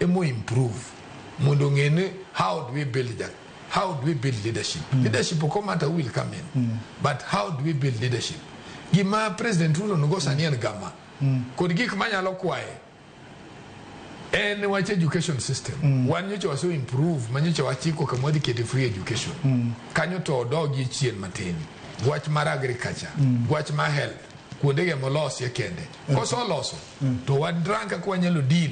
emo improve mondo ong'e ni how do we build that, how do we build leadership. Leadership ok matter who will come in, but how do we build leadership? Gima President Ruto onego sani en gama kod gik manyalo kwaye en wach education system. Wan nyocha wase improve ma nyocha wachiko kama wadhi kete free education. Kanyo to odogie chien matin. Wach mar agriculture, wach mar health, kuondege molosie kende kosoloso to wadrang kaka wanyalo deal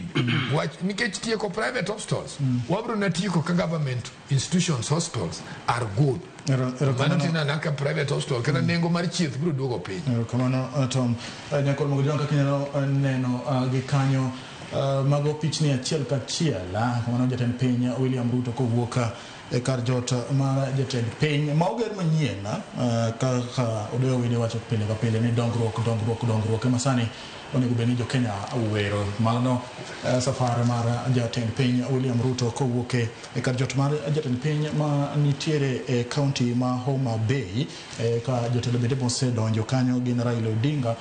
wach nikech tieko private hospitals wabro na tieko ka government institutions hospitals are good. Mano Erokamano. tineno ka private hospital kata nengo mar chieth biro duogo piny. Erokamano, Tom. Nyakor Mogo kaka inyalo neno gi kanyo, mago pichni achiel kachiel. Kamano jatend piny William Ruto kowuok e kar jot mar jatend piny ma oger manyien, kaka Odoyo Wede wacho pile ka pile ni dongruok, dongruok, dongruok ema sani onego bed ni jo Kenya wero. Mano safar mar jatend piny William Ruto kowuok e kar jot mar jatend piny ma nitiere e kaunti ma Homa Bay, ka jotelo bende mosedonjo kanyo gin Raila Odinga,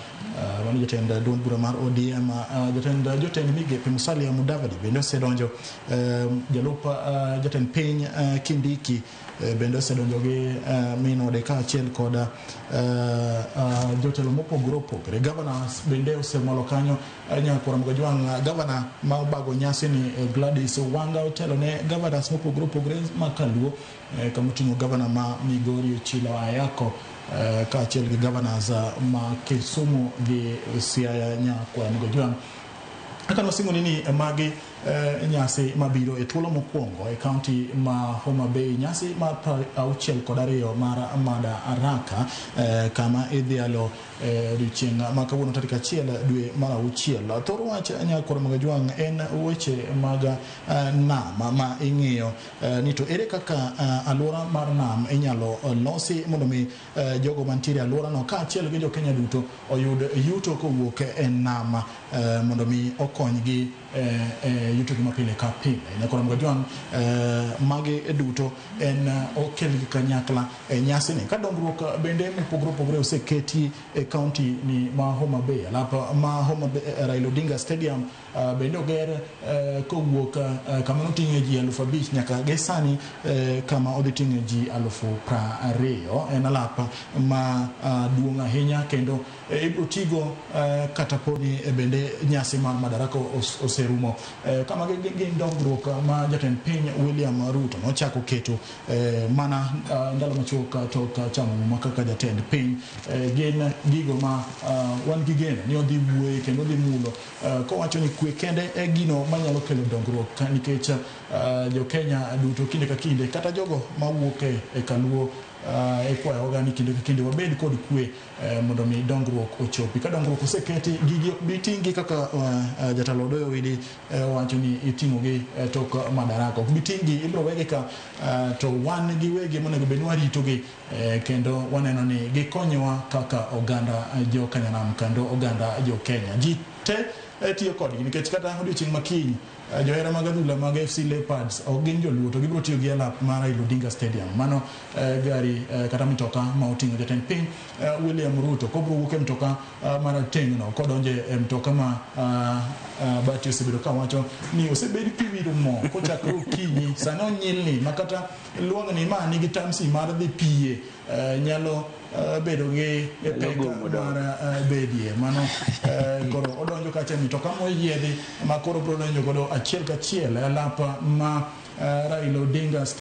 mano jatend duond bura mar ODM, jatend jotend migepe Musalia Mudavadi bende osedonjo, jalup jatend piny Kindiki bende osedonjo gi min ode kaachiel kod jotelo mopogore opogore. Governors bende osemolo kanyo. Nyakwar Mogajwang', governor ma obago nyasi ni Gladys Wanga otelo ne governors mopogore opogore ma kaluo, kama oting'o governor ma Migori Ochilo Ayako, kaachiel gi governors ma Kisumu gi Siaya. Nyakwar Mogajwang', kaka nosingo ni magi nyasi mabiro e thuolo mokwongo e kaunti ma Homa Bay, nyasi mar 62 mar Madaraka, kama idhialo odiochieng' ma kawuono tarik 1 dwe mar 6. Thor wach, Nyakwar Mogajwang', en weche mag nam ma ing'iyo ni to ere kaka alwora mar nam inyalo losi mondo mi jogo mantiere e alworano kaachiel gi jo Kenya duto oyud yuto kowuok e nam, mondo mi okonygi e yutogi mapile ka pile. Nyakwar Mogajwang', magi duto en okelgi kanyakla e nyasini ka dongruok bende mopogore opogore oseketi e kaunti ni ma Homa Bay. Alap ma Homa Bay, Raila Odinga Stadium bende oger kowuok kama noting'e ji 5,000 nyaka gi sani kama odhi ting'e ji 20,000. En alap ma duong' ahinya kendo ibiro tigo kata poni bende nyasi mar Madaraka oserumo. Kama gin dongruok ma jatend piny William Ruto nochako keto mana ndalo machuok tok chamo muma kaka jatend piny, gin gigo ma wan gi geno ni odhi wuoye kendo odhi mulo, kowacho ni kwe kende e gino manyalo kelo dongruok, nikech jo Kenya duto kinde ka kinde, kata jogo mawuok e kaluo, ikwayoga ni kinde ka kinde wabed kod kwe mondo mi dongruok ochopi. Ka dongruok oseketi, gigi ok bi ting'gi kaka jatelo Odoyo Widi wacho ni iting'ogi tok Madaraka. Ok bi ting'gi, ibiro wegi ka to wan gi wegi monego bed ni waritogi, kendo waneno ni gikonyowa kaka oganda jo Kanyanam kendo oganda jo Kenya. Ji te tiyo kodgi nikech kata odiochieng' makiny johera mag adhula mag FC Leopards ok gin joluo to gibiro tiyo gi alap mar Raila Odinga Stadium. Mano gari kata mitoka ma oting'o jatend piny William Ruto kobiro wuok e mtoka marateng' no kodonjo e mtoka ma Bati osebedo kawacho ni osebed kiwiro mo kochakre okinyi, sani onyilni ma kata luang'ni ma nigi tamsi mar dhi piye nyalo bedo gi pek mar bedie. Mano koro odonjo kacha e mitoka moyiedhi ma koro biro donjo godo achiel kachiel e alap ma Raila Odinga.